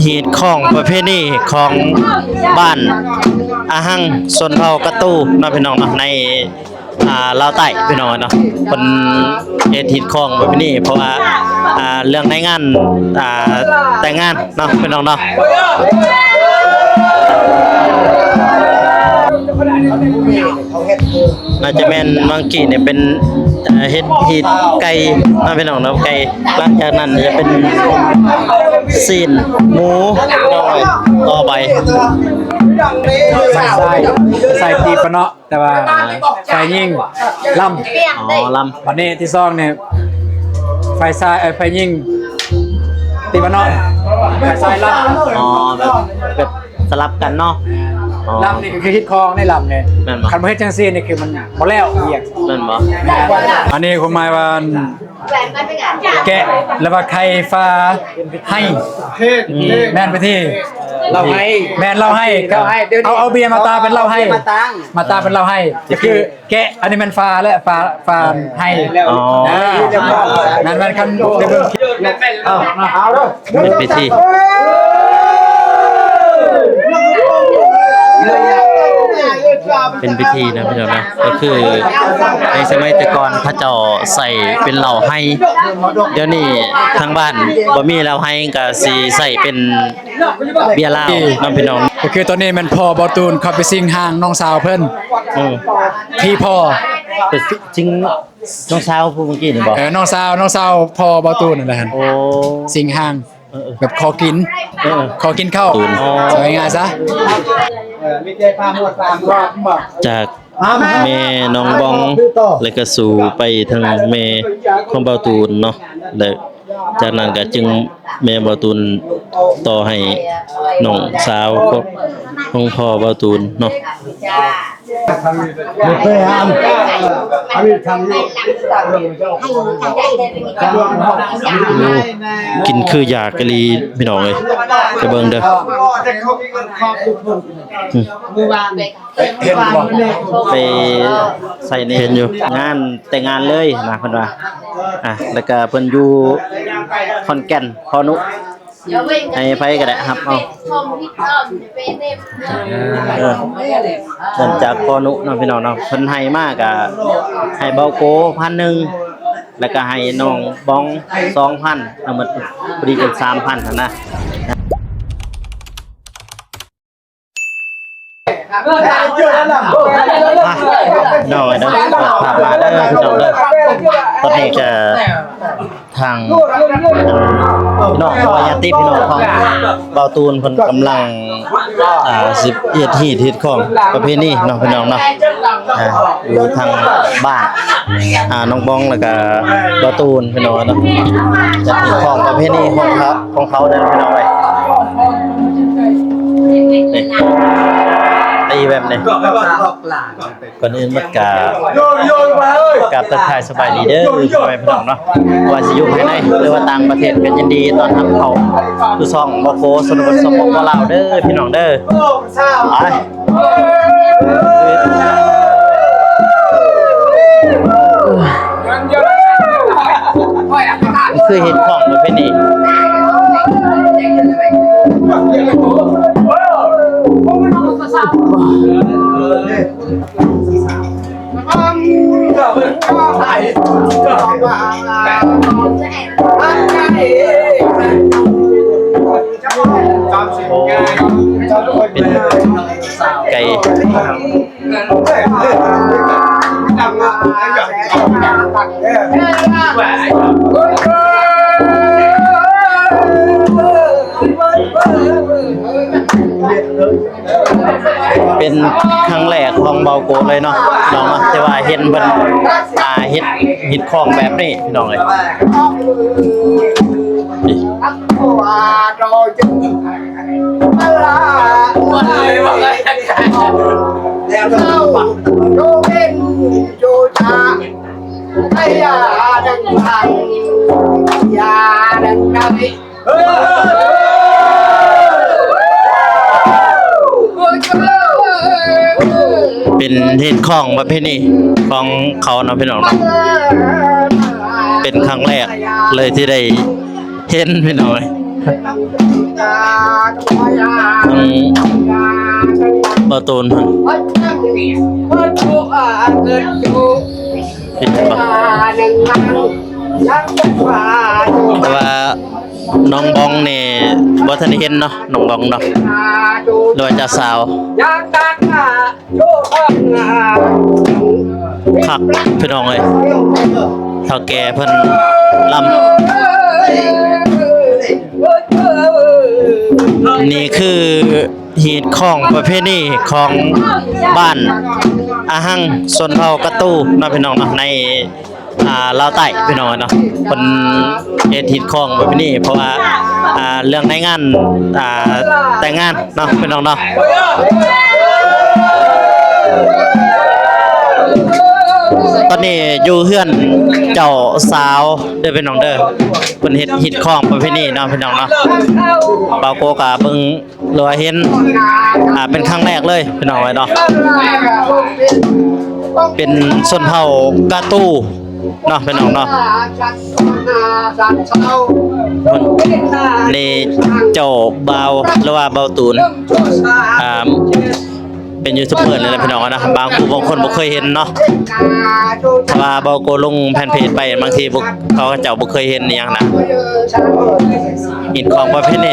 ຮີດຄອງປະເພນີຂອງບ້ານອາຫັງ ຊົນເຜົ່າກະຕູເນາະ ພີ່ນ້ອງເນາະ ໃນ ອ່າ ລາວໃຕ້ ພີ່ນ້ອງເນາະ. ເພິ່ນເຮັດຮີດຄອງປະເພນີ ເພາະວ່າ ອ່າ ເລື່ອງໃນງານ ອ່າ ແຕ່ງງານເນາະ ພີ່ນ້ອງເນາະ. ໜ້າຈະແມ່ນບາງກີ້ນີ້ເປັນ ເອີ ເຮັດຮີດໄກ່ເນາະ ພີ່ນ້ອງເນາະ ໄກ່. ຫຼັງຈາກນັ້ນຈະເປັນຊີ້ນໝູຕໍ່ໄປ. ຝ່າຍຊາຍ ຝ່າຍຊາຍຕີປະເນາະ ແຕ່ວ່າຝ່າຍຍິງລຳ. ອໍ ລຳ. ບັດນີ້ທີສອງນີ້ ຝ່າຍຊາຍ ເອີ ຝ່າຍຍິງຕີປະເນາະ ຝ່າຍຊາຍລຳ. ອໍ ແບບ ແບບສະຫຼັບກັນເນາະ. ອໍ ລຳນີ້ກໍຄືຮີດຄອງໃນລຳນີ້. ແມ່ນບໍ່? ຄັນບໍ່ເຮັດຈັ່ງຊີ້ນີ້ຄືມັນບໍ່ແລ້ວວຽກ. ແມ່ນບໍ່? ແມ່ນ. ອັນນີ້ຄວາມໝາຍວ່າ ແກະ ຫຼືວ່າໄຂ່ຟາໄຮ່. ອືມ ແມ່ນພິທີ ເຫຼົ້າໄຮ່. ແມ່ນເຫຼົ້າໄຮ່. ເຫຼົ້າໄຮ່ ເອົາ ເອົາເບຍມາຕາເປັນເຫຼົ້າໄຮ່ ເອົາເບຍມາຕາ ມາຕາເປັນເຫຼົ້າໄຮ່ ກໍຄືແກະ. ອັນນີ້ແມ່ນຟາ ແລະ ຟາ ຟາໄຮ່. ອໍ ອ່າ ນັ້ນແມ່ນຄັນໄດ້ເບິ່ງ ເອົາ ເອົາເດີ ເປັນພິທີ ເປັນພິທີນະ ພີ່ນ້ອງນະ. ກໍຄືໃນສະໄໝແຕ່ກ່ອນເຂົາເຈົ້າໃສ່ເປັນເຫຼົ້າໄຮ່ ດຽວນີ້ທາງບ້ານບໍ່ມີເຫຼົ້າໄຮ່ ກໍຊິໃສ່ເປັນເບຍລາວເນາະ ພີ່ນ້ອງ. ກໍຄືຕອນນີ້ແມ່ນພໍ່ບ່າວຕູນເຂົ້າໄປສິງຮ່າງນ້ອງສາວເພິ່ນ. ເອີ ທີ່ພໍ່ ຊິງ ນ້ອງສາວຜູ້ເມື່ອກີ້ນີ້ບໍ່? ເອີ ນ້ອງສາວ ນ້ອງສາວພໍ່ບ່າວຕູນນັ້ນແຫຼະຫັ້ນ. ໂອ້ ສິງຮ່າງ. ເອີໆ ແບບຂໍກິນ ເອີໆ ຂໍກິນເຂົ້າ. ອໍ ເວົ້າງ່າຍໆຊະ ຈາກແມ່ນ້ອງບອງ ແລ້ວກໍສູ່ໄປທາງແມ່ຂອງບ່າວຕູນເນາະ ແລ້ວຈາກນັ້ນກໍຈຶ່ງແມ່ບ່າວຕູນຕໍ່ໃຫ້ນ້ອງສາວຂອງພໍ່ບ່າວຕູນເນາະ. ໂອ້ ກິນຄືຢາກອີ່ຫຼີ ພີ່ນ້ອງເອີຍ ໄປເບິ່ງເດີ. ອືມ ເຫັນບໍ່? ໄປໃສ່ໃນ ເຫັນຢູ່ ງານແຕ່ງງານເລີຍນະ ເພິ່ນວ່າ. ອ່າ ແລ້ວກະເພິ່ນຢູ່ຂອນແກ່ນ ພໍ່ນຸ ໃຫ້ໃຜກໍໄດ້ຮັບເອົາ. ເອີ ເງິນຈາກພໍ່ນຸເນາະ ພີ່ນ້ອງເນາະ ເພິ່ນໃຫ້ມາກະໃຫ້ເບົາໂກພັນໜຶ່ງ ແລ້ວກະໃຫ້ນ້ອງບອງສອງພັນ ທັງໝົດພໍດີເປັນສາມພັນຫັ້ນນະ. ມາ ນ້ອງເອີຍເດີ ເປີດພາບມາເດີ ພີ່ນ້ອງເດີ. ຕອນນີ້ກະທາງພີ່ນ້ອງ ເພາະວ່າຍາດຕິພີ່ນ້ອງຂອງບ່າວຕູນເພິ່ນກຳລັງ ອ່າ ຊິເຮັດຮີດເຮັດຄອງປະເພນີເນາະ ພີ່ນ້ອງເນາະ. ອ່າ ຢູ່ທາງບ້ານ ອ່າ ນ້ອງບອງ ແລ້ວກະບ່າວຕູນ ພີ່ນ້ອງເນາະ ຈັດຮີດຄອງປະເພນີຂອງເຂົາ ຂອງເຂົາເດີ ພີ່ນ້ອງເອີຍ. ນີ້ ຕີແບບນີ້ ກ່ອນອື່ນໝົດກະກາບທັກທາຍສະບາຍດີເດີ ພໍ່ແມ່ພີ່ນ້ອງເນາະ ບໍ່ວ່າຊິຢູ່ພາຍໃນ ຫຼືວ່າຕ່າງປະເທດ ກໍຍິນດີຕ້ອນຮັບເຂົ້າສູ່ຊ່ອງບໍ່ໂກຊົນນະບົດ ສປປ ລາວ ເດີ ພີ່ນ້ອງເດີ. ໄປ ຄືເຮັດຂອງປະເພນີ ເປັນໄກ່ ເປັນຄັ້ງແລກຂອງເບົາໂກເລີຍເນາະ ພີ່ນ້ອງເນາະ ທີ່ວ່າເຫັນເພິ່ນ ອ່າ ເຮັດ ເຮັດຂອງແບບນີ້ ພີ່ນ້ອງເອີຍ. ເປັນຮີດຄອງປະເພນີຂອງເຂົາເນາະ ພີ່ນ້ອງເນາະ ເປັນຄັ້ງແລກເລີຍທີ່ໄດ້ ເຫັນພີ່ນ້ອງເອີຍ. ທາງເບົາຕູນເພິ່ນ ເຫັນບໍ່? ແຕ່ວ່ານ້ອງບອງນີ້ບໍ່ທັນໄດ້ເຫັນເນາະ ນ້ອງບອງເນາະ ຫຼືວ່າເຈົ້າສາວ. ຄັກພີ່ນ້ອງເອີຍ ເຖົ້າແກ່ເພິ່ນລຳ. ນີ້ຄືຮີດຄອງປະເພນີຂອງບ້ານອາຫັງ ຊົນເຜົ່າກະຕູເນາະ ພີ່ນ້ອງເນາະ ໃນ ອ່າ ລາວໃຕ້ພີ່ນ້ອງເນາະ ເພິ່ນເຮັດຮີດຄອງປະເພນີ ເພາະວ່າ ອ່າ ເລື່ອງໃນງານ ອ່າ ແຕ່ງງານເນາະ ພີ່ນ້ອງເນາະ. ຕອນນີ້ຢູ່ເຮືອນເຈົ້າສາວເດີພີ່ນ້ອງເດີ ເພິ່ນເຮັດຮີດຄອງປະເພນີເນາະ ພີ່ນ້ອງເນາະ. ບ່າວໂກກະເບິ່ງ ຫຼືວ່າເຫັນ ອ່າ ເປັນຄັ້ງແລກເລີຍພີ່ນ້ອງເອີຍເນາະ ເປັນຊົນເຜົ່າກະຕູເນາະ ພີ່ນ້ອງເນາະ. ນີ້ເຈົ້າບ່າວ ຫຼືວ່າບ່າວຕູນ ອ່າ ເປັນຢູທູບເບີນີ້ແຫຼະພີ່ນ້ອງເນາະ ບາງຜູ້ບາງຄົນບໍ່ເຄີຍເຫັນເນາະ ຖ້າວ່າບ່າວໂກລົງແຟນເພຈໄປ ບາງທີພວກເຂົາເຈົ້າບໍ່ເຄີຍເຫັນອີ່ຫຍັງນະ ຮີດຄອງປະເພນີ.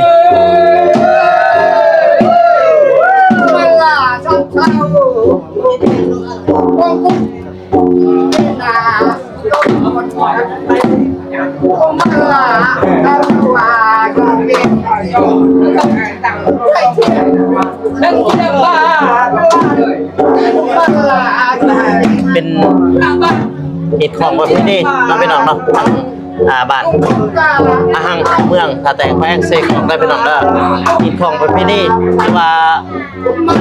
ເປັນຮີດຄອງປະເພນີເນາະ ພີ່ນ້ອງເນາະ ທາງ ອ່າ ບ້ານອາຫັງ ເມືອງທ່າແຕງ ແຂວງເຊກອງ ເດີພີ່ນ້ອງເດີ. ຮີດຄອງປະເພນີ ຫຼືວ່າ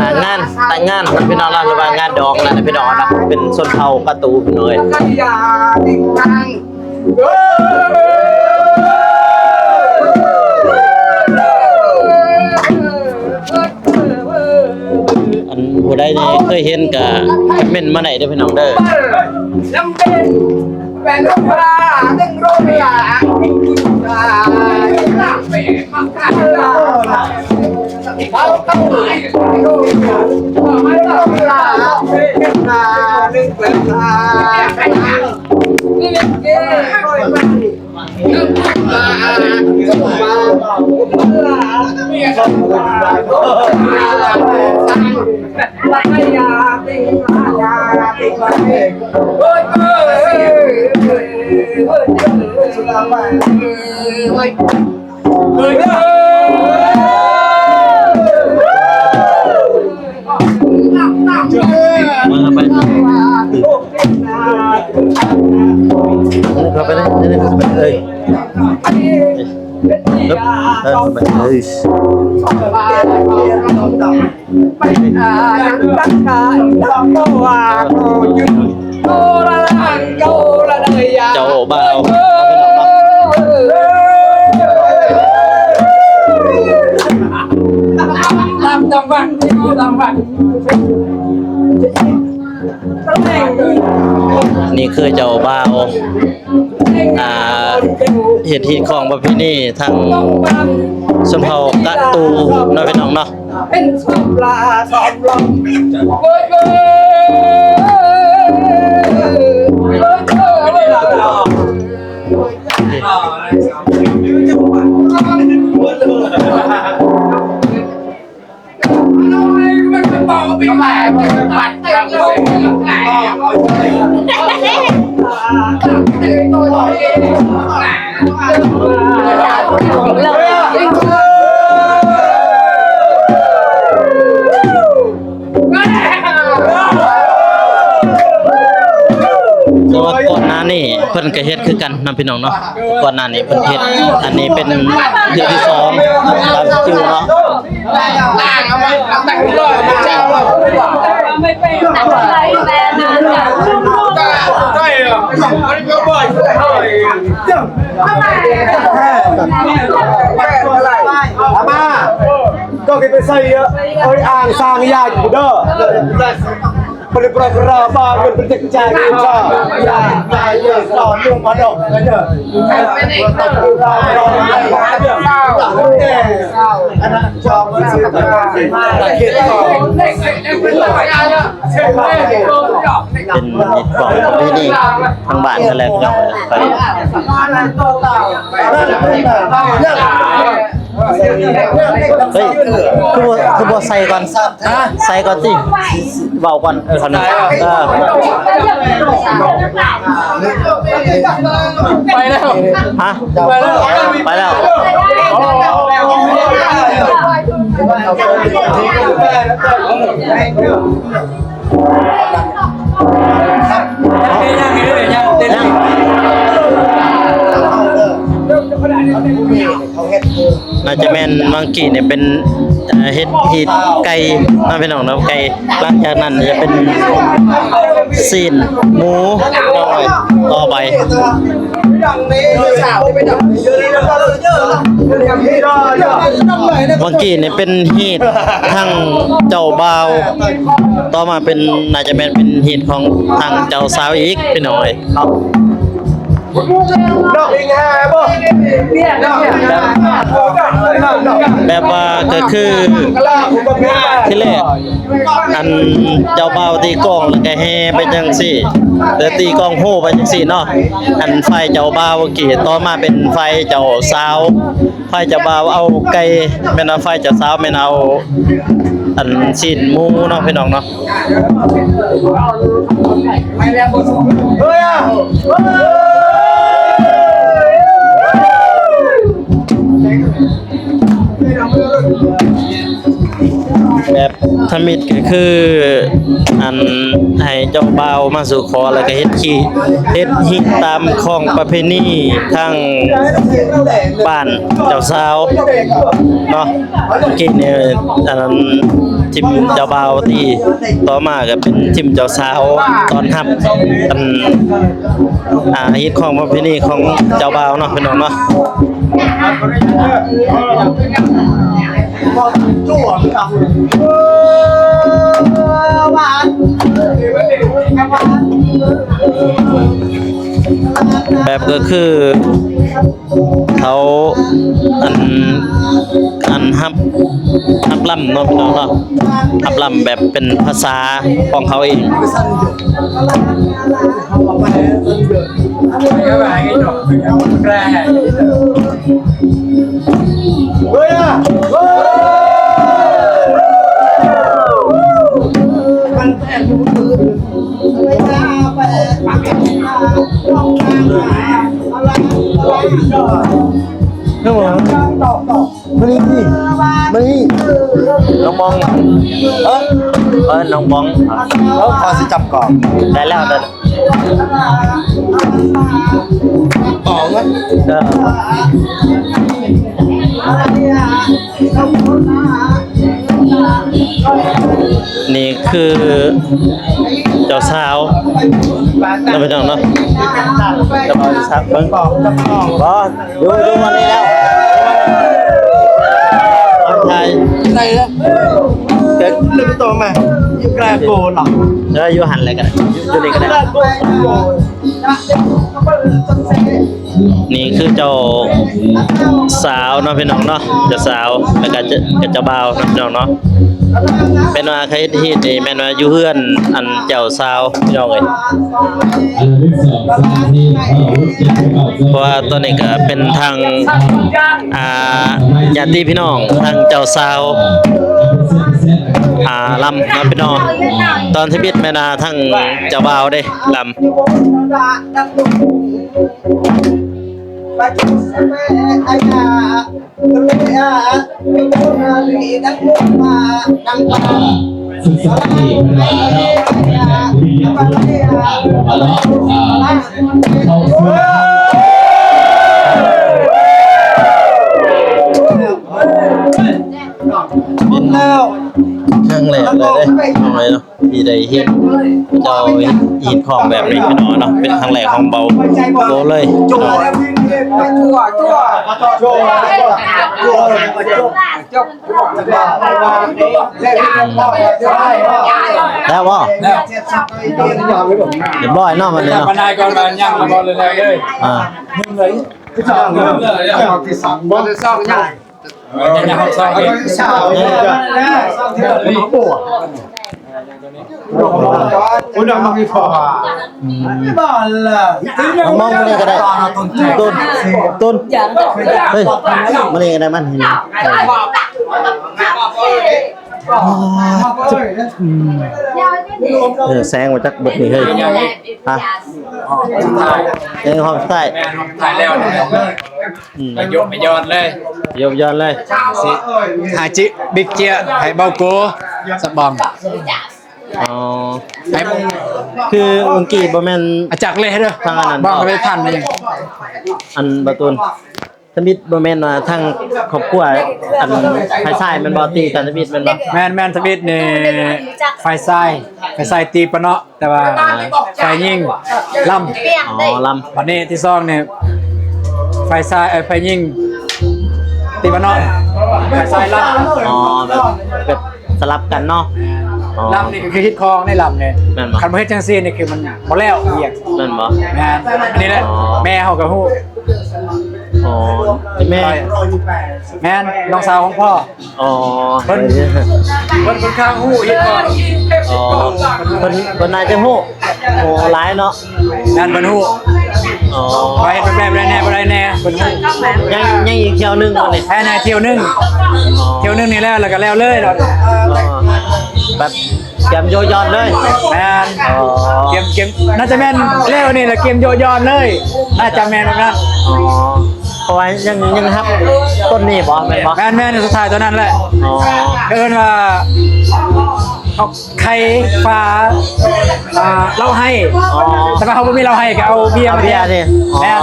ອ່າ ງານແຕ່ງງານເນາະ ພີ່ນ້ອງເນາະ ຫຼືວ່າງານດອງນັ້ນນະ ພີ່ນ້ອງເນາະ ເປັນຊົນເຜົ່າກະຕູພີ່ນ້ອງເອີຍ. ອັນຜູ້ໃດນີ້ເຄີຍເຫັນກະຄອມເມັນມາໄດ້ເດີພີ່ນ້ອງເດີ. ເຈົ້າບ່າວ ນີ້ຄືເຈົ້າບ່າວ ອ່າ ເຮັດຮີດຄອງປະເພນີທາງຊົນເຜົ່າກະຕູເນາະ ພີ່ນ້ອງເນາະ. ເປັນສອບລາສອບລອງ ໂອ້ຍ ໂອ້ຍ ໂອ້ຍ ໂອ້ຍ ໂອ້ຍ ແຕ່ວ່າກ່ອນໜ້ານີ້ເພິ່ນກະເຮັດຄືກັນເນາະ ພີ່ນ້ອງເນາະ. ກ່ອນໜ້ານີ້ເພິ່ນເຮັດ ອັນນີ້ເປັນເທື່ອທີສອງ ຕາມທີ່ຈື່ເນາະ. ອາມາ ກໍໄປໃສ່ເອີ່ ອ່າງສ້າງຢາຢູ່ພຸ້ນເດີ. ເປັນຮີດຄອງປະເພນີທາງບ້ານເຂົາແຫຼະ ພີ່ນ້ອງເອີຍ. ເຮີ້ຍ ຄືບໍ່ ຄືບໍ່ໃສ່ກ່ອນ? ຮະ? ໃສ່ກ່ອນຕິ ເວົ້າກ່ອນ. ເອີ ເອີ ໄປແລ້ວ ຮະ? ໄປແລ້ວ ໄປແລ້ວ. ໜ້າຈະແມ່ນມັງກີ້ນີ້ເປັນ ເອີ ເຮັດຮີດໄກ່ເນາະ ພີ່ນ້ອງເນາະ ໄກ່. ຫຼັງຈາກນັ້ນຈະເປັນຊີ້ນໝູຕໍ່ໄປ. ເມື່ອກີ້ນີ້ເປັນຮີດທາງເຈົ້າບ່າວ ຕໍ່ມາເປັນ ໜ້າຈະແມ່ນເປັນຮີດຂອງທາງເຈົ້າສາວອີກ ພີ່ນ້ອງເອີຍ. ແບບວ່າກໍຄືທີແລກ ອັນເຈົ້າບ່າວຕີກ້ອງ ແລ້ວກໍແຫ່ໄປຈັ່ງຊີ້ ແລ້ວຕີກ້ອງໂຮໄປຈັ່ງຊີ້ເນາະ. ອັນຝ່າຍເຈົ້າບ່າວກີ້ ຕໍ່ມາເປັນຝ່າຍເຈົ້າສາວ ຝ່າຍເຈົ້າບ່າວເອົາໄກ່ ແມ່ນວ່າຝ່າຍເຈົ້າສາວແມ່ນເອົາ ອັນຊີ້ນໝູເນາະ ພີ່ນ້ອງເນາະ. ແບບທຳອິດກໍຄື ອັນໃຫ້ເຈົ້າບ່າວມາສູ່ຂໍ ແລ້ວກໍເຮັດຂີ້ ເຮັດຮີດຕາມຂອງປະເພນີທາງບ້ານເຈົ້າສາວເນາະ. ເມື່ອກີ້ນີ້ ອັນນັ້ນທີມເຈົ້າບ່າວຕີ ຕໍ່ມາກໍເປັນທີມເຈົ້າສາວຕ້ອນຮັບ ອັນ ອ່າ ຮີດຂອງປະເພນີຂອງເຈົ້າບ່າວເນາະ ພີ່ນ້ອງເນາະ. ແບບກໍຄື ເຂົາ ອັນ ອັນຮັບ ຮັບລຳເນາະ ພີ່ນ້ອງເນາະ ຮັບລຳແບບເປັນພາສາຂອງເຂົາເອງ. ມານີ້ ມານີ້ ນ້ອງມອງ ເອີ ເອີ້ນນ້ອງມອງ ເອີ ຂໍຊິຈັບກ່ອນ ໄດ້ແລ້ວ ໄດ້ແລ້ວ ຕອງ ເອີ. ນີ້ຄືເຈົ້າສາວເນາະ ພີ່ນ້ອງເນາະ ເຈົ້າສາວ ເບິ່ງ ບໍ່ ຢູ່ ຢູ່ອັນນີ້ແລ້ວ ໄດ້ ໄດ້ແລ້ວ ເດີນໄປຕໍ່ມາ ຢູ່ກາງໂກນເນາະ ເອີ ຢູ່ຫັ້ນແຫຼະກໍໄດ້ ຢູ່ ຢູ່ນີ້ກໍໄດ້. ນີ້ຄືເຈົ້າສາວເນາະ ພີ່ນ້ອງເນາະ ເຈົ້າສາວ ແລ້ວກໍເຈົ້າ ເຈົ້າບ່າວເນາະ ພີ່ນ້ອງເນາະ. ແມ່ນວ່າເຂົາເຮັດຮີດນີ້ ແມ່ນວ່າຢູ່ເຮືອນອັນເຈົ້າສາວ ພີ່ນ້ອງເອີຍ ເພາະວ່າຕອນນີ້ກໍເປັນທາງ ອ່າ ຍາດຕິພີ່ນ້ອງທາງເຈົ້າສາວ ອ່າ ລຳເນາະ ພີ່ນ້ອງ. ຕອນທຳອິດແມ່ນວ່າທາງເຈົ້າບ່າວເດ້ລຳ. ສຶກສາທີ່ເພິ່ນວ່າເນາະ ເຂົ້າສູ່ ເປັນຄັ້ງແລກເລີຍເດ້ ນ້ອງເອີຍເນາະ. ທີ່ໄດ້ເຫັນເຈົ້າຮີດຂອງແບບນີ້ ພີ່ນ້ອງເນາະ ເປັນຄັ້ງແລກຂອງເບົາໂກເລີຍເນາະ. ແລ້ວບໍ່? ແລ້ວ ຮຽບຮ້ອຍເນາະ ບັດນີ້ເນາະ ບັນໄດກ່ອນ ຍັງບໍ່ແລ້ວເລີຍ ອ່າ ມຶງເລີຍ ບໍ່ໄດ້ຊອກຫຍັງ ໂອ້ ດອກມັນມີພໍ ອືມ ມາມອງມື້ນີ້ກໍໄດ້ ຕົ້ນ ຕົ້ນ ເຮີ້ຍ ມື້ນີ້ກໍໄດ້ມັນ ເອີ ແສງມາຈາກເບິດນີ້ເຮີ້ຍ ຮະ ແສງຮອບສຸດທ້າຍ ແມ່ນ ຮອບສຸດທ້າຍແລ້ວ ອືມ ໄປຍົກໄປຢອດເລີຍ ຍົກຢອດເລີຍ ຊິຫາຈິບິກເຈຍໃຫ້ເບົາໂກສະບອງ ອໍ ໃຫ້ ຄືເມື່ອກີ້ບໍ່ແມ່ນ ອາຈັກເລີຍເດີ ທາງອັນນັ້ນ ບອງເລີຍທັນນີ້ ອັນບາຕູນ ທຳອິດບໍ່ແມ່ນວ່າທາງຄອບຄົວ ອັນຝ່າຍຊາຍແມ່ນບໍ່ ຕີກັນທຳອິດແມ່ນບໍ່? ແມ່ນໆ ທຳອິດນີ້ຝ່າຍຊາຍ ຝ່າຍຊາຍຕີປະເນາະ ແຕ່ວ່າຝ່າຍຍິງລຳ ອໍ ລຳ ບັດນີ້ທີສອງນີ້ ຝ່າຍຊາຍ ເອີ ຝ່າຍຍິງຕີປະເນາະ ຝ່າຍຊາຍລຳ ອໍ ແບບ ແບບສະຫຼັບກັນເນາະ ອໍ ລຳນີ້ກໍຄືຮີດຄອງໃນລຳນີ້ ແມ່ນບໍ່? ຄັນບໍ່ເຮັດຈັ່ງຊີ້ນີ້ຄືມັນບໍ່ແລ້ວວຽກ ແມ່ນບໍ່? ແມ່ນ ອັນນີ້ແຫຼະ ອໍ ແມ່ເຮົາກໍຮູ້ ອໍ ແມ່ ແມ່ນ ນ້ອງສາວຂອງພໍ່ ອໍ ເພິ່ນ ເພິ່ນ ເພິ່ນຂ້າງຮູ້ເຮັດກ່ອນ ອໍ ເພິ່ນ ເພິ່ນໜ້າຈະຮູ້ ໂອ້ ຫຼາຍເນາະ ແມ່ນ ເພິ່ນຮູ້ ອໍ ວ່າເຮັດແບບໃດແດ່ ບໍ່ໄດ້ແດ່ ເພິ່ນຮູ້ ຍັງ ຍັງອີກຖ້ຽວໜຶ່ງບໍ່ນີ້? ແມ່ນ ຖ້ຽວໜຶ່ງ ອໍ ຖ້ຽວໜຶ່ງນີ້ແລ້ວ ແລ້ວກໍແລ້ວເລີຍ ອໍ ແບບ ກຽມໂຍະຢອດເລີຍ ແມ່ນ ອໍ ກຽມ ກຽມ ໜ້າຈະແມ່ນແລ້ວນີ້ລະ ກຽມໂຍະຢອດເລີຍ ໜ້າຈະແມ່ນແບບນັ້ນ ອໍ ເພາະວ່າຍັງ ຍັງຮັບຕົ້ນນີ້ບໍ່ ແມ່ນບໍ່? ແມ່ນໆ ສຸດທ້າຍຕົວນັ້ນແຫຼະ ອໍ ເອີ້ນວ່າເອົາໄຂ່ຝາ ອ່າ ເຫຼົ້າໄຮ້ ອໍ ແຕ່ວ່າເຮົາບໍ່ມີເຫຼົ້າໄຮ້ກໍເອົາເບຍມາແທນ ເອົາເບຍນີ້ ແມ່ນ ອໍ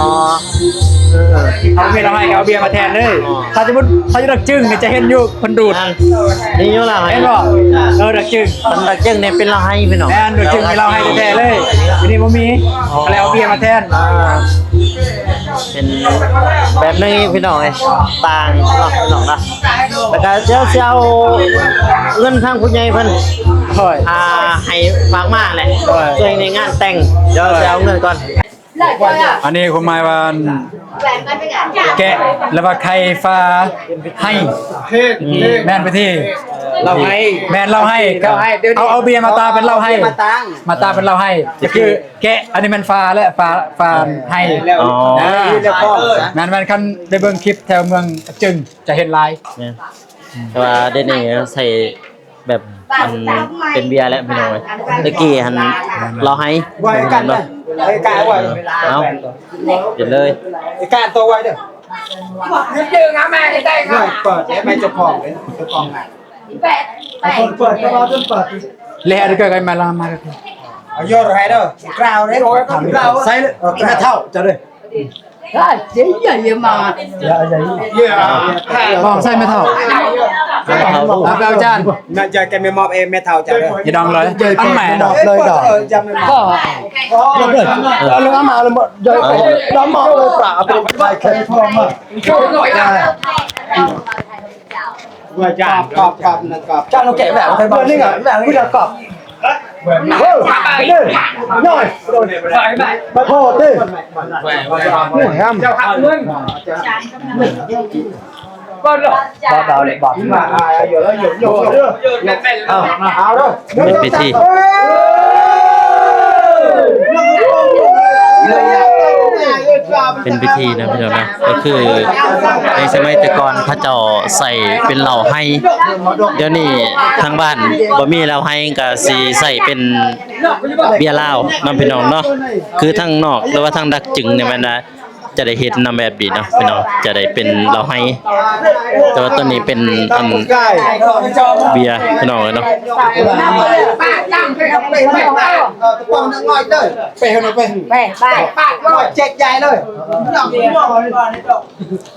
ເຮົາບໍ່ມີເຫຼົ້າໄຮ້ກໍເອົາເບຍມາແທນເລີຍ ອໍ ຖ້າສົມມຸດເຂົາຢູ່ດອກຈຶງນີ້ຈະເຫັນຢູ່ ເພິ່ນດູດ ແມ່ນ ນີ້ຢູ່ລາວໃຫ້ ເຫັນບໍ່? ເອີ ດອກຈຶງ ມັນດອກຈຶງນີ້ເປັນລາວໃຫ້ພີ່ນ້ອງ ແມ່ນ ດອກຈຶງເປັນລາວໃຫ້ແທ້ໆເລີຍ ຢູ່ນີ້ບໍ່ມີ ອໍ ກໍເລີຍເອົາເບຍມາແທນ ອ່າ ເປັນແບບໜຶ່ງພີ່ນ້ອງເອີຍ ຕ່າງເນາະພີ່ນ້ອງເນາະ ແລ້ວກໍດຽວຊິເອົາເງິນທາງຜູ້ໃຫຍ່ເພິ່ນ ໂດຍ ອ່າ ໃຫ້ຝາກມາແຫຼະ ໂດຍ ຊ່ວຍໃນງານແຕ່ງ ດຽວຊິເອົາເງິນກ່ອນ. ອັນນີ້ຄວາມໝາຍວ່າ ແກະ ແລ້ວວ່າໄຂ່ຝາໄຮ່ ອືມ ແມ່ນພິທີ ເຫຼົ້າໄຮ່ ແມ່ນເຫຼົ້າໄຮ່ ເຫຼົ້າໄຮ່ ດຽວນີ້ ເອົາ ເອົາເບຍມາຕາເປັນເຫຼົ້າໄຮ່ ເອົາເບຍມາຕາງ ມາຕາເປັນເຫຼົ້າໄຮ່ ກໍຄືແກະ ອັນນີ້ແມ່ນຝາ ແລະ ຝາ ຝາໄຮ່ ອໍ ອ່າ ແລ້ວກໍ ແມ່ນໆ ຄັນໄດ້ເບິ່ງຄລິບແຖວເມືອງຈຶງຈະເຫັນຫຼາຍ ແມ່ນ ແຕ່ວ່າດຽວນີ້ໃສ່ ແບບ ອັນ ເປັນເບຍແລ້ວພີ່ນ້ອງເອີຍ ແຕ່ກີ້ຫັ້ນເຫຼົ້າໄຮ່ ບໍ່ໃຫ້ກັນນະ ໃຫ້ກາໄວ້ ເອົາ ກິນເລີຍ ໃຫ້ກາໂຕໄວ້ເດີ ເປີດໃຫ້ເຈົ້າຂອງເດ້ ເຈົ້າຂອງງານ ເປີດ ເປີດ ເປີດ ເປີດ ແລ້ວເກີດກັນມາລະ ມາ ເອົາຢອດໃຫ້ເດີ ກ່າວເດ້ ໃສ່ເລີຍ ເອີ ແມ່ເຖົ້າເຈົ້າເດີ ບອກໃສ່ແມ່ເຖົ້າ ເອົາໄປເອົາຈານ ແມ່ຈອຍແກໄປມອບເອງແມ່ເຖົ້າເຈົ້າເດີ ຢ່າດອງເລີຍ ອັນແມ່ດອກເລີຍດອກ ເອົາລົງມາເລີຍ ດອກມອບເລີຍປາເອົາໄປຂາຍແຄ່ ກອບ ກອບ ກອບ ຈານເອົາແກະແບບ ເບິ່ງນີ້ກໍແບບນີ້ກໍກອບ ເອີ ນີ້ ນ້ອຍ ມາພໍເດ້ ນີ້ ງາມ ເຈົ້າເງິນ ເປັນພິທີ ເປັນພິທີນະພີ່ນ້ອງນະ ກໍຄືໃນສະໄໝແຕ່ກ່ອນເຂົາເຈົ້າໃສ່ເປັນເຫຼົ້າໄຮ່ ດຽວນີ້ທາງບ້ານບໍ່ມີເຫຼົ້າໄຮ່ ກໍຊິໃສ່ເປັນເບຍລາວນຳພີ່ນ້ອງເນາະ ຄືທາງນອກ ຫຼືວ່າທາງດັກຈຶງນີ້ແມ່ນວ່າ ຈະໄດ້ເຫັນນຳແບບນີ້ເນາະພີ່ນ້ອງ ຈະໄດ້ເປັນເຫຼົ້າໄຮ່ ແຕ່ວ່າຕອນນີ້ເປັນອັນເບຍພີ່ນ້ອງເອີຍເນາະ ໄປເຮົາໜ້ອຍໄປ ໄປ ໄປ ໄປ ເຈັກໃຫຍ່ເລີຍ.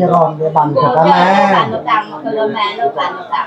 ມີຣອນເດບັນເຂົາກະແມ່ ໂລການ ໂລການ ໂລການ ໂລການ ໂລການ.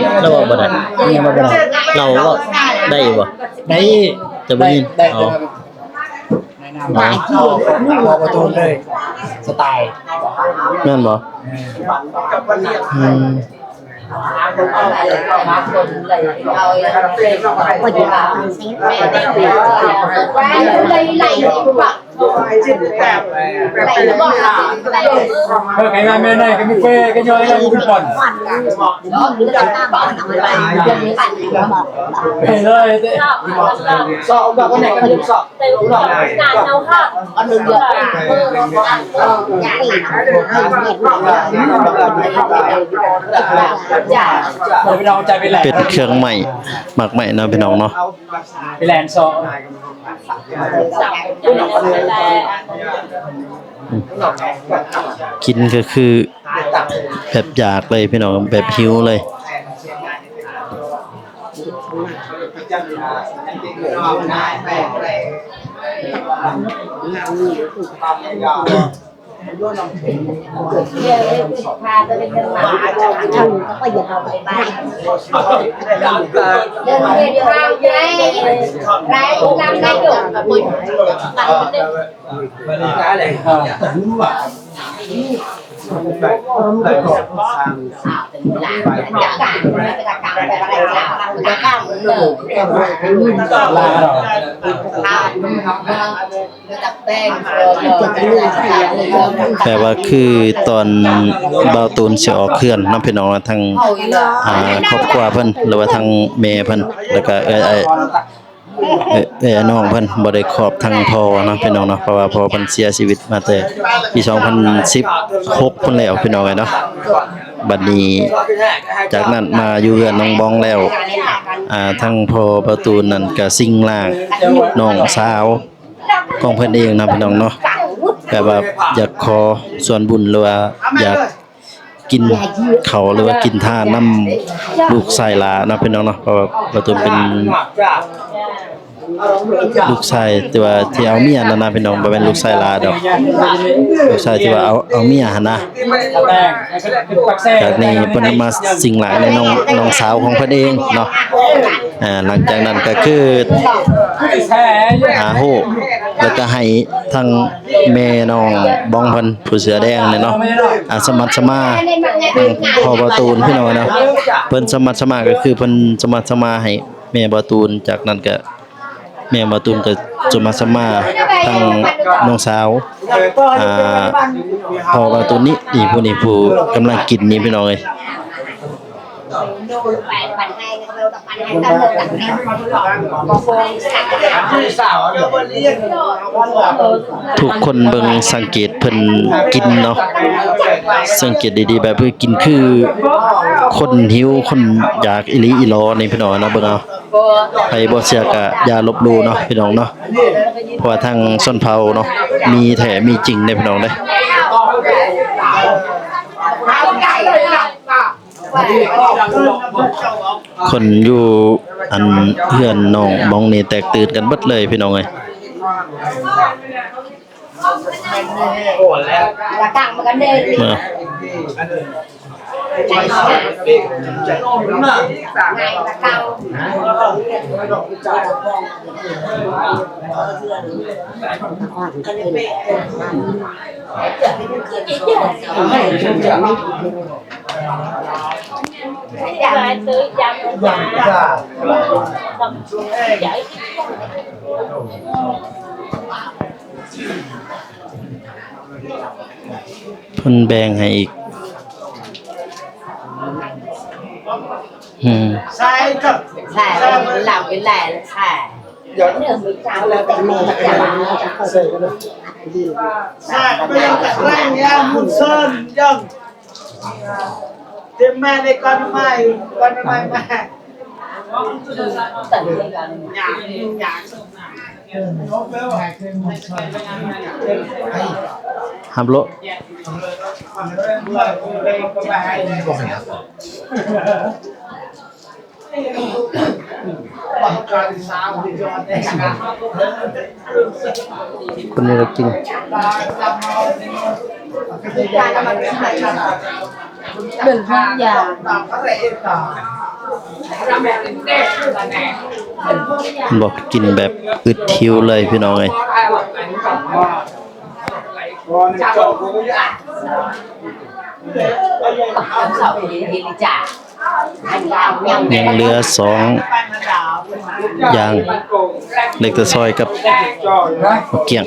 ລາວເວົ້າບໍ່ໄດ້ ຍັງເວົ້າບໍ່ໄດ້ ລາວເວົ້າໄດ້ຢູ່ບໍ່? ໄດ້ ແຕ່ບໍ່ຍິນ ໄດ້ ອໍ ແຕ່ວ່າ ແນະນຳ ອໍ ບໍ່ ບໍ່ໂດນເລີຍ ສະໄຕ ແມ່ນບໍ່? ແມ່ນ ອືມ ເອີ ໃຫ້ງານແມ່ນາຍກໍມີເປ້ກໍຍ້ອນໃຫ້ເຮົາເປັນບ່ອນ ເອີ ເລີຍ ຊອກ ຊອກ ຊອກ ເປັນເຄື່ອງໄມ້ ໝາກໄມ້ເນາະ ພີ່ນ້ອງເນາະ ໄປແລ່ນຊອກ ກິນກໍຄືແບບຢາກເລີຍ ພີ່ນ້ອງ ແບບຫິວເລີຍ. ແປວ່າຄືຕອນບ່າວຕູນຊິອອກເຮືອນເນາະ ພີ່ນ້ອງເນາະ ທັງ ອ່າ ຄອບຄົວເພິ່ນ ຫຼືວ່າທັງແມ່ເພິ່ນ ແລ້ວກະເອື້ອຍ ເອື້ອຍ ເອື້ອຍ ເອື້ອຍນ້ອງເພິ່ນບໍ່ໄດ້ຂອບທັງພໍ່ເນາະ ພີ່ນ້ອງເນາະ ເພາະວ່າພໍ່ເພິ່ນເສຍຊີວິດມາແຕ່ປີສອງພັນສິບຫົກພຸ້ນແລ້ວ ພີ່ນ້ອງເອີຍເນາະ. ບັດນີ້ຈາກນັ້ນມາຢູ່ເຮືອນນ້ອງບອງແລ້ວ ອ່າ ທາງພໍ່ບ່າວຕູນນັ້ນກະຊິງຮ່າງນ້ອງສາວຂອງເພິ່ນເອງນະພີ່ນ້ອງເນາະ ແບບວ່າຢາກຂໍສ່ວນບຸນ ຫຼືວ່າຢາກ ກິນເຂົ້າ ຫຼືວ່າກິນທານນຳລູກຊາຍຫຼ້າເນາະພີ່ນ້ອງເນາະ ເພາະວ່າບ່າວຕູນເປັນລູກຊາຍທີ່ວ່າທີ່ເອົາເມຍນັ້ນນະພີ່ນ້ອງ ບໍ່ແມ່ນລູກຊາຍຫຼ້າດອກ ລູກຊາຍທີ່ວ່າເອົາ ເອົາເມຍຫັ້ນນະ. ຈາກນີ້ເພິ່ນມາຊິງຮ່າງໃນນ້ອງ ນ້ອງສາວຂອງເພິ່ນເອງເນາະ ອ່າ ຫຼັງຈາກນັ້ນກໍຄື ອ່າ ໂຮບ ແລ້ວກໍໃຫ້ທາງແມ່ນ້ອງບອງເພິ່ນ ຜູ້ເສືອແດງນີ້ເນາະ ອ່າ ສະໝັດສະໝານ ພໍ່ບ່າວຕູນພີ່ນ້ອງເນາະ ເພິ່ນສະໝັດສະໝານ ກໍຄືເພິ່ນສະໝັດສະໝານໃຫ້ແມ່ບ່າວຕູນ ຈາກນັ້ນກໍແມ່ບ່າວຕູນກໍສະໝັດສະໝານທາງນ້ອງສາວ ອ່າ ພໍ່ບ່າວຕູນນີ້ ນີ້ຜູ້ນີ້ຜູ້ກຳລັງກິນນີ້ພີ່ນ້ອງເອີຍ. ທຸກຄົນເບິ່ງສັງເກດເພິ່ນກິນເນາະ ສັງເກດດີໆ ແບບເພິ່ນກິນຄືຄົນຫິວ ຄົນຢາກອີ່ຫຼີອີ່ຫຼໍນີ້ພີ່ນ້ອງເນາະ ເບິ່ງເອົາ ໃຜບໍ່ເຊື່ອກໍຢ່າລົບຫຼູ່ເນາະພີ່ນ້ອງເນາະ ເພາະວ່າທາງຊົນເຜົ່າເນາະ ມີແທ້ມີຈິງເດ້ພີ່ນ້ອງເດ້. ຄົນຢູ່ອັນເຮືອນນ້ອງບອງນີ້ແຕກຕື່ນກັນເບິດເລີຍພີ່ນ້ອງເອີຍ. ເພິ່ນແບ່ງໃຫ້ອີກ ອືມ ໃຊ່ ໃຊ່ ເຮົາກິນຫຼາຍ ໃຊ່ ຮັບໂລດ. ຄົນນີ້ລະກິນ ເປັນພວກຢາ ບໍ່ ກິນແບບອຶດຫິວເລີຍພີ່ນ້ອງເອີຍ. ຍັງເຫຼືອສອງຢ່າງ ເລັກຕະຊອຍກັບໝາກກ້ຽງ.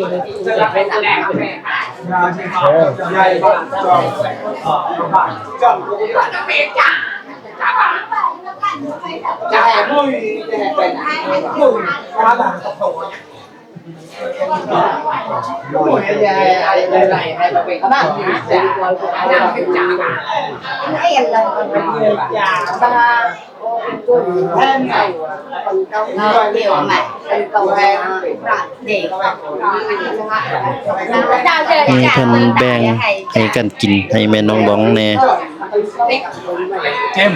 ນີ້ເພິ່ນແບ່ງໃຫ້ກັນກິນ ໃຫ້ແມ່ນ້ອງບອງແດ່. ເກມ ເກມ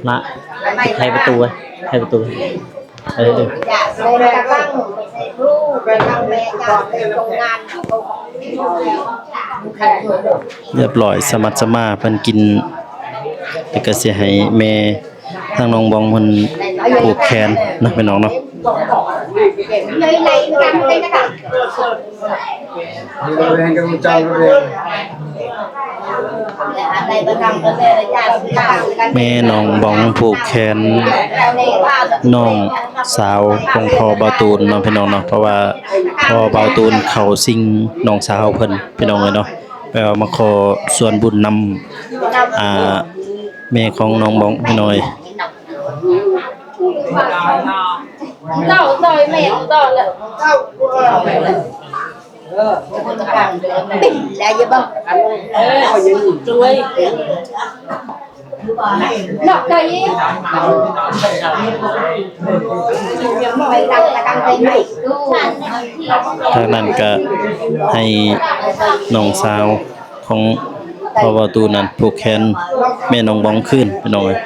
ນະ ໃຫ້ປະຕູໄວ້ ໃຫ້ປະຕູໄວ້. ເອີ ຮຽບຮ້ອຍ ສະໝັດສະໝານ ເພິ່ນກິນ ແລ້ວກໍຊິໃຫ້ແມ່ທາງນ້ອງບອງເພິ່ນຜູກແຂນນະພີ່ນ້ອງເນາະ. ນີ້ ແມ່ນ້ອງບອງຜູກແຂນນ້ອງສາວຂອງພໍ່ບ່າວຕູນເນາະ ພີ່ນ້ອງເນາະ, ເພາະວ່າພໍ່ບ່າວຕູນເຂົາຊິງນ້ອງສາວເພິ່ນ ພີ່ນ້ອງເອີຍເນາະ, ແປວ່າມາຂໍສ່ວນບຸນນຳ ອ່າ ແມ່ຂອງນ້ອງບອງ ພີ່ນ້ອງເອີຍ. ທາງນັ້ນກະໃຫ້ນ້ອງສາວ ຂອງພໍ່ບ່າວຕູນນັ້ນ ຜູກແຂນແມ່ນ້ອງບອງຄືນ ພີ່ນ້ອງເອີຍ.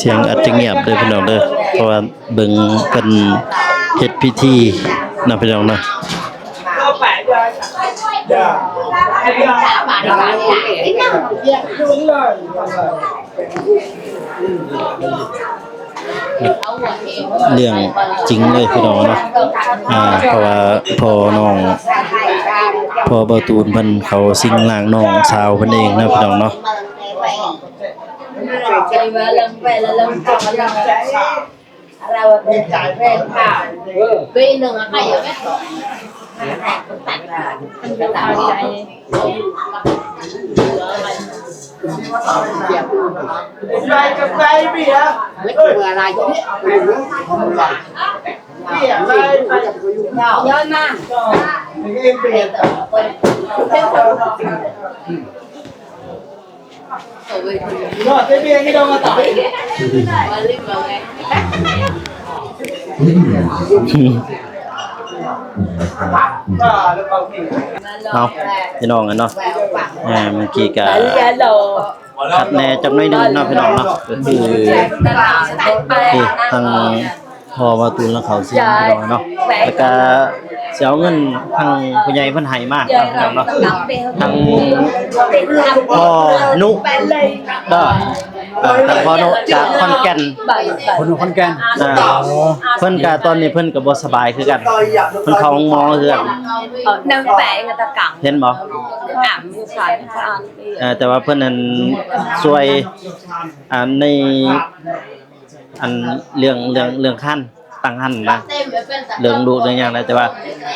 ສຽງອາດຈະງຽບເດີພີ່ນ້ອງເດີ ເພາະວ່າ ເບິ່ງເພິ່ນເຮັດພິທີເນາະ ພີ່ນ້ອງເນາະ. ເລື່ອງຈິງເລີຍພີ່ນ້ອງເນາະ ອ່າ ເພາະວ່າພໍ່ນ້ອງ ພໍ່ບ່າວຕູນເພິ່ນເຂົາຊິງຮ່າງນ້ອງສາວເພິ່ນເອງເນາະ ພີ່ນ້ອງເນາະ. ເອົາ ພີ່ນ້ອງເອີຍເນາະ ເມື່ອກີ້ກະຂັດແນ່ຈັກໜ້ອຍໜຶ່ງເນາະ ພີ່ນ້ອງເນາະ ກະຄື ນີ້ ທາງ ພໍ່ບ່າວຕູນລາວເຂົາຊິງ ພີ່ນ້ອງເນາະ ແລ້ວກະຊິເອົາເງິນທາງຜູ້ໃຫຍ່ເພິ່ນໃຫ້ມາເນາະ ພີ່ນ້ອງເນາະ ທາງພໍ່ນຸເດີ ເອີ ທາງພໍ່ນຸຈາກຂອນແກ່ນ ຄົນຂອນແກ່ນ ເອີ ເພິ່ນກະຕອນນີ້ເພິ່ນກະບໍ່ສະບາຍຄືກັນ ເພິ່ນເຂົ້າໂຮງໝໍຄືກັນ ເອີ ເຫັນບໍ່ ເອີ ແຕ່ວ່າເພິ່ນນັ້ນຊ່ວຍ ອັນ ໃນ ອັນເລື່ອງ ເລື່ອງ ເລື່ອງຄັນ ຕັ້ງຄັນນະ ເລື່ອງລູກເລື່ອງຫຍັງນະ ແຕ່ວ່າ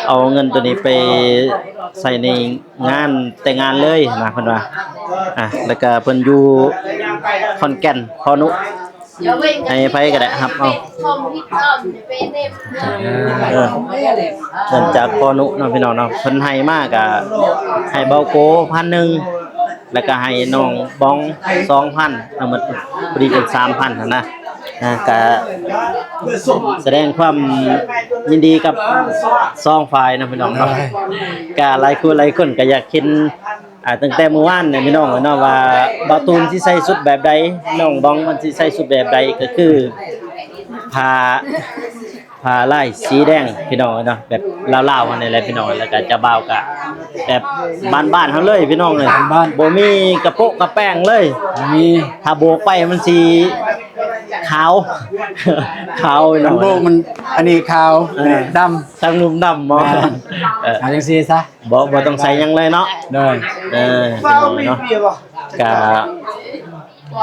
ເອົາເງິນໂຕນີ້ໄປໃຊ້ໃນງານແຕ່ງງານເລີຍນະ ເພິ່ນວ່າ ອ່າ ແລ້ວກະເພິ່ນຢູ່ຂອນແກ່ນ ພໍ່ນຸ ໃຫ້ໃຜກະໄດ້ຮັບເອົາ ເອີ ເງິນຈາກພໍ່ນຸເນາະ ພີ່ນ້ອງເນາະ ເພິ່ນໃຫ້ມາກະໃຫ້ເບົາໂກພັນໜຶ່ງ ແລ້ວກະໃຫ້ນ້ອງບອງສອງພັນ ທັງໝົດພໍດີເປັນສາມພັນຫັ້ນນະ ອ່າ ກະສະແດງຄວາມຍິນດີກັບສອງຝ່າຍນະ ພີ່ນ້ອງເນາະ ກະຫຼາຍຄົນ ຫຼາຍຄົນກະຢາກເຫັນ ອ່າ ຕັ້ງແຕ່ມື້ວານນີ້ ພີ່ນ້ອງເນາະ ວ່າບ່າວຕູນຊິໃສ່ຊຸດແບບໃດ ນ້ອງບອງມັນຊິໃສ່ຊຸດແບບໃດ ກະຄືຜ້າ ຜ້າລາຍສີແດງ ພີ່ນ້ອງເອີຍເນາະ ແບບລາວໆ ເຮົານີ້ແຫຼະ ພີ່ນ້ອງ ແລ້ວກະເຈົ້າບ່າວກະແບບບ້ານໆ ເຮົາເລີຍ ພີ່ນ້ອງເອີຍ ບ້ານໆ ບໍ່ມີກະໂປະກະແປ້ງເລີຍ ບໍ່ມີ ຖ້າໂບກໄປມັນຊິຂາວ ຂາວ ພີ່ນ້ອງ ມັນໂບກມັນ ອັນນີ້ຂາວ ເອີ ອັນນີ້ດຳ ທາງໜຸ່ມດຳບໍ ແມ່ນ ເອີ ເອົາຈັ່ງຊີ້ຊະ ບໍ່ ບໍ່ຕ້ອງໃສ່ຫຍັງເລີຍເນາະ ໂດຍ ເອີ ພີ່ນ້ອງເນາະ ກະ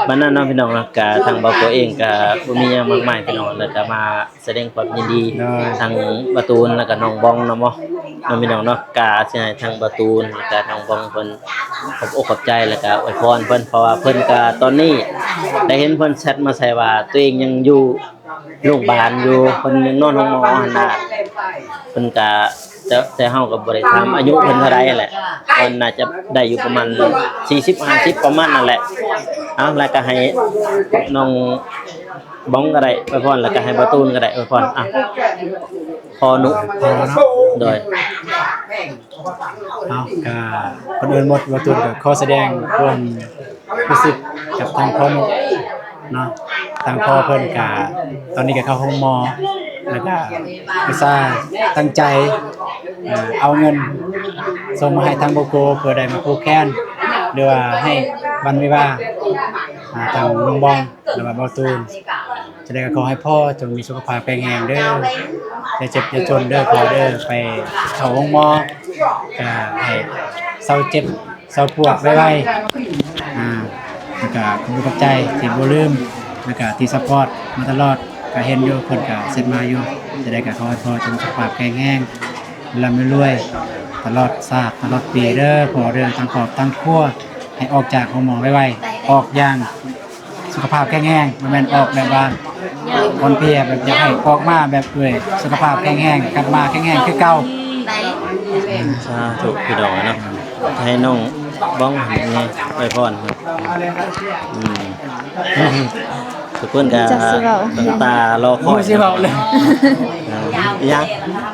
ປານນັ້ນເນາະ ພີ່ນ້ອງເນາະ ກະທາງບ່າວໂກເອງກະບໍ່ມີຫຍັງມາກມາຍ ພີ່ນ້ອງ ແລ້ວກະມາສະແດງຄວາມຍິນດີ ໂດຍ ທາງບ່າວຕູນ ແລ້ວກະນ້ອງບອງນຳເນາະ ເນາະ ພີ່ນ້ອງເນາະ ກະຊິໃຫ້ທາງບ່າວຕູນ ແລ້ວກະນ້ອງບອງເພິ່ນຂອບອົກຂອບໃຈ ແລ້ວກະອວຍພອນເພິ່ນ ເພາະວ່າເພິ່ນກະຕອນນີ້ໄດ້ເຫັນເພິ່ນແຊັດມາໃສ່ວ່າຕົວເອງຍັງຢູ່ ໂລງບານຢູ່ ເພິ່ນຍັງນອນໂຮງໝໍຫັ້ນນະ ເພິ່ນກະ ແຕ່ ແຕ່ເຮົາກະບໍ່ໄດ້ຖາມອາຍຸເພິ່ນເທົ່າໃດຫັ້ນແຫຼະ ເພິ່ນໜ້າຈະໄດ້ຢູ່ປະມານສີ່ສິບ ຫ້າສິບ ປະມານນັ້ນແຫຼະ ເອົາ ແລ້ວກໍໃຫ້ນ້ອງບອງກໍໄດ້ອວຍພອນ ແລ້ວກໍໃຫ້ບ່າວຕູນກໍໄດ້ອວຍພອນ. ອ່ະ ພໍ່ນຸ ພໍ່ເນາະ ໂດຍ ເອົາ ກໍກ່ອນອື່ນໝົດ ບ່າວຕູນກໍຂໍສະແດງຄວາມຮູ້ສຶກກັບທາງພໍ່ນຸເນາະ. ທາງພໍ່ເພິ່ນກໍຕອນນີ້ກໍເຂົ້າໂຮງໝໍ ແລ້ວກໍອຸດສ່າຕັ້ງໃຈ ເອົາເງິນສົ່ງມາໃຫ້ທາງບ່າວໂກ ເພື່ອໄດ້ມາຜູກແຂນ ຫຼືວ່າໃຫ້ວັນວິວາ ອ່າ ທາງນ້ອງບອງ ຫຼືວ່າບ່າວຕູນ. ຈັ່ງໃດກໍຂໍໃຫ້ພໍ່ຈົ່ງມີສຸຂະພາບແຂງແຮງເດີ້ ຢ່າເຈັບຢ່າຈົນເດີ້ພໍ່ເດີ້ ໄປເຂົ້າໂຮງໝໍ ກໍໃຫ້ເຊົາເຈັບເຊົາປວດໄວໆ. ອ່າ ແລ້ວກໍຂອບໃຈທີ່ບໍ່ລືມ ແລ້ວກໍທີ່ຊັບພອດມາຕະຫຼອດ ກໍເຫັນຢູ່ ເພິ່ນກໍເຊັດມາຢູ່. ຈັ່ງໃດກໍຂໍໃຫ້ພໍ່ຈົ່ງສຸຂະພາບແຂງແຮງ ລ່ຳລວຍຕະຫຼອດຊາດຕະຫຼອດປີເດີ້ພໍ່ເດີ້ ທັງຄອບທັງຄົວ ໃຫ້ອອກຈາກໂຮງໝໍໄວໆ ອອກຢ່າງສຸຂະພາບແຂງແຮງ ບໍ່ແມ່ນອອກແບບວ່າອ່ອນເພຍ ແບບຢາກໃຫ້ອອກມາແບບດ້ວຍສຸຂະພາບແຂງແຮງ ກັບມາແຂງແຮງຄືເກົ່າ. ສາທຸ ພີ່ນ້ອງເນາະ ໃຫ້ນ້ອງບອງເພິ່ນນີ້ອວຍພອນ. ອືມ ທຸກຄົນກໍ ຈັກຊິເວົ້າ ຕັ້ງຕາລໍຄອຍ ບໍ່ຮູ້ຊິເວົ້າເລີຍ. ເອີ ອີຫຍັງ?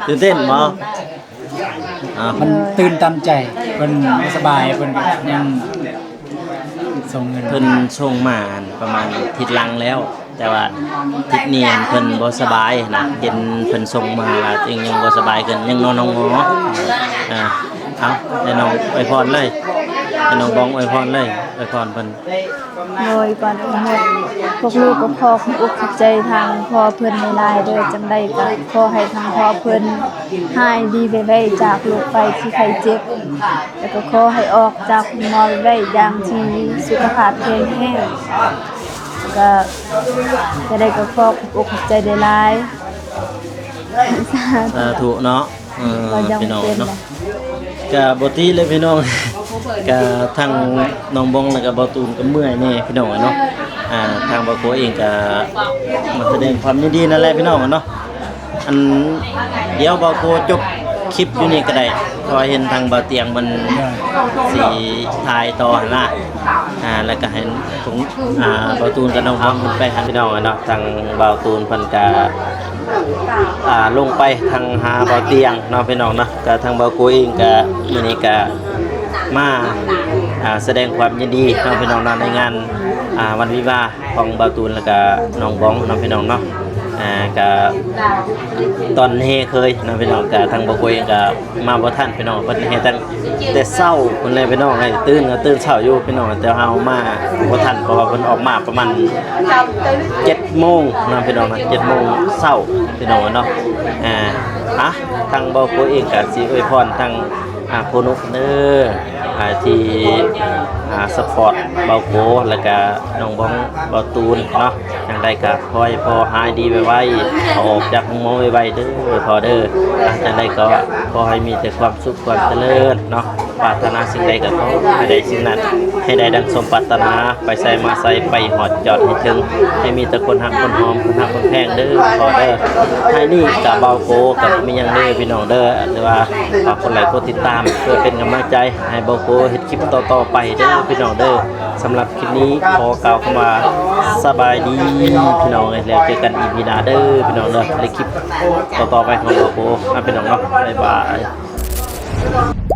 ຕື່ນເຕັ້ນບໍ່? ອ້າວ ມັນຕື່ນຕັນໃຈ ເພິ່ນບໍ່ສະບາຍ ເພິ່ນກໍຍັງສົ່ງເງິນ ເພິ່ນສົ່ງມາປະມານທິດຫຼັງແລ້ວ ແຕ່ວ່າທິດນີ້ເພິ່ນບໍ່ສະບາຍນະ ເຫັນເພິ່ນສົ່ງມາວ່າຕົວເອງຍັງບໍ່ສະບາຍຂຶ້ນ ຍັງນອນໂຮງໝໍ. ອ່າ ເອົາ ໃຫ້ນ້ອງອວຍພອນເລີຍ ໃຫ້ນ້ອງບອງອວຍພອນເລີຍ ອວຍພອນເພິ່ນ. ໂດຍ ກ່ອນອື່ນໝົດ ພວກລູກກໍຂໍຂອບອົກຂອບໃຈທາງພໍ່ເພິ່ນຫຼາຍໆເດີ້ ຈັ່ງໃດກໍຂໍໃຫ້ທາງພໍ່ເພິ່ນຫາຍດີໄວໆຈາກໂລກໄພທີ່ໄຂ້ເຈັບ ແລ້ວກໍຂໍໃຫ້ອອກຈາກໂຮງໝໍໄວໆຢ່າງທີ່ສຸຂະພາບແຂງແຮງ ແລ້ວກໍຈັ່ງໃດກໍຂໍຂອບອົກຂອບໃຈຫຼາຍໆ. ສາທຸເນາະ. ເອີ ເວົ້າຫຍັງ ພີ່ນ້ອງເນາະ ບໍ່ເປັນເນາະ ກະບໍ່ຕິເລີຍພີ່ນ້ອງ ກະທັງນ້ອງບອງ ແລ້ວກະບ່າວຕູນກະເມື່ອຍແດ່ພີ່ນ້ອງເນາະ. ອ່າ ທາງບ່າວໂກເອງກະມາສະແດງຄວາມຍິນດີນັ້ນແຫຼະພີ່ນ້ອງເນາະ. ອັນ ດຽວບ່າວໂກຈົບຄລິບຢູ່ນີ້ກະໄດ້ ເພາະວ່າເຫັນທາງບ່າວຕຽງເພິ່ນຊິຖ່າຍຕໍ່ຫັ້ນນະ. ອ່າ ແລ້ວກະໃຫ້ພວກ ອ່າ ບ່າວຕູນກັບນ້ອງບອງເພິ່ນໄປຫາພີ່ນ້ອງເນາະ. ທາງບ່າວຕູນເພິ່ນກະ ອ່າ ລົງໄປທາງຫາບ່າວຕຽງເນາະພີ່ນ້ອງເນາະ. ກະທາງບ່າວໂກເອງກະມື້ນີ້ກະມາ ອ່າ ສະແດງຄວາມຍິນດີເນາະພີ່ນ້ອງເນາະ ໃນງານ ອ່າ ວັນວິວາຂອງບ່າວຕູນ ແລ້ວກະນ້ອງບອງເນາະພີ່ນ້ອງເນາະ. ອ່າ ກະຕອນແຫ່ເຂີຍເນາະພີ່ນ້ອງ ກະທາງບ່າວໂກເອງກະ ມາບໍ່ທັນພີ່ນ້ອງ ເພິ່ນແຫ່ຕັ້ງແຕ່ເຊົ້າພຸ້ນແຫຼະພີ່ນ້ອງເອີຍ. ຕື່ນກໍຕື່ນເຊົ້າຢູ່ພີ່ນ້ອງ ແຕ່ເຮົາມາບໍ່ທັນ ເພາະວ່າເພິ່ນອອກມາປະມານເຈັດໂມງເນາະພີ່ນ້ອງເນາະ ເຈັດໂມງເຊົ້າພີ່ນ້ອງເນາະ. ອ່າ ອ່ະ ທາງບ່າວໂກເອງກໍຊິອວຍພອນທາງ ອ່າ ພໍ່ນຸກເດີ ອ່າ ທີ່ ອ່າ ຊັບພອດບ່າວໂກ ແລ້ວກະນ້ອງບອງ ບ່າວຕູນເນາະ. ຈັ່ງໃດກໍຂໍໃຫ້ພໍ່ຫາຍດີໄວໆ ອອກຈາກໂຮງໝໍໄວໆເດີພໍ່ເດີ. ອ່າ ຈັ່ງໃດກໍຂໍໃຫ້ມີແຕ່ຄວາມສຸກຄວາມຈະເລີນເນາະ ປາດຖະໜາສິ່ງໃດກໍຂໍໃຫ້ໄດ້ສິ່ງນັ້ນ ໃຫ້ໄດ້ດັ່ງສົມປາດຖະໜາ ໄປໃສມາໃສໄປຮອດຍອດໃຫ້ເຖິງ ໃຫ້ມີແຕ່ຄົນຮັກຄົນຫອມ ຄົນຮັກຄົນແພງເດີພໍ່ເດີ. ທ້າຍນີ້ກໍບ່າວໂກກໍບໍ່ມີຫຍັງເດີພີ່ນ້ອງເດີ ຫຼືວ່າຝາກກົດໄລກົດຕິດຕາມ ເພື່ອເປັນກຳລັງໃຈໃຫ້ບ່າວໂກເຮັດຄລິບຕໍ່ໆໄປເດີພີ່ນ້ອງເດີ. ສຳລັບຄລິບນີ້ຂໍກ່າວຄຳວ່າສະບາຍດີພີ່ນ້ອງເອີຍ ແລ້ວເຈີກັນອີພີໜ້າເດີພີ່ນ້ອງເດີ ໃນຄລິບຕໍ່ໆໄປຂອງບ່າວໂກນະພີ່ນ້ອງເນາະ. ບາຍບາຍ.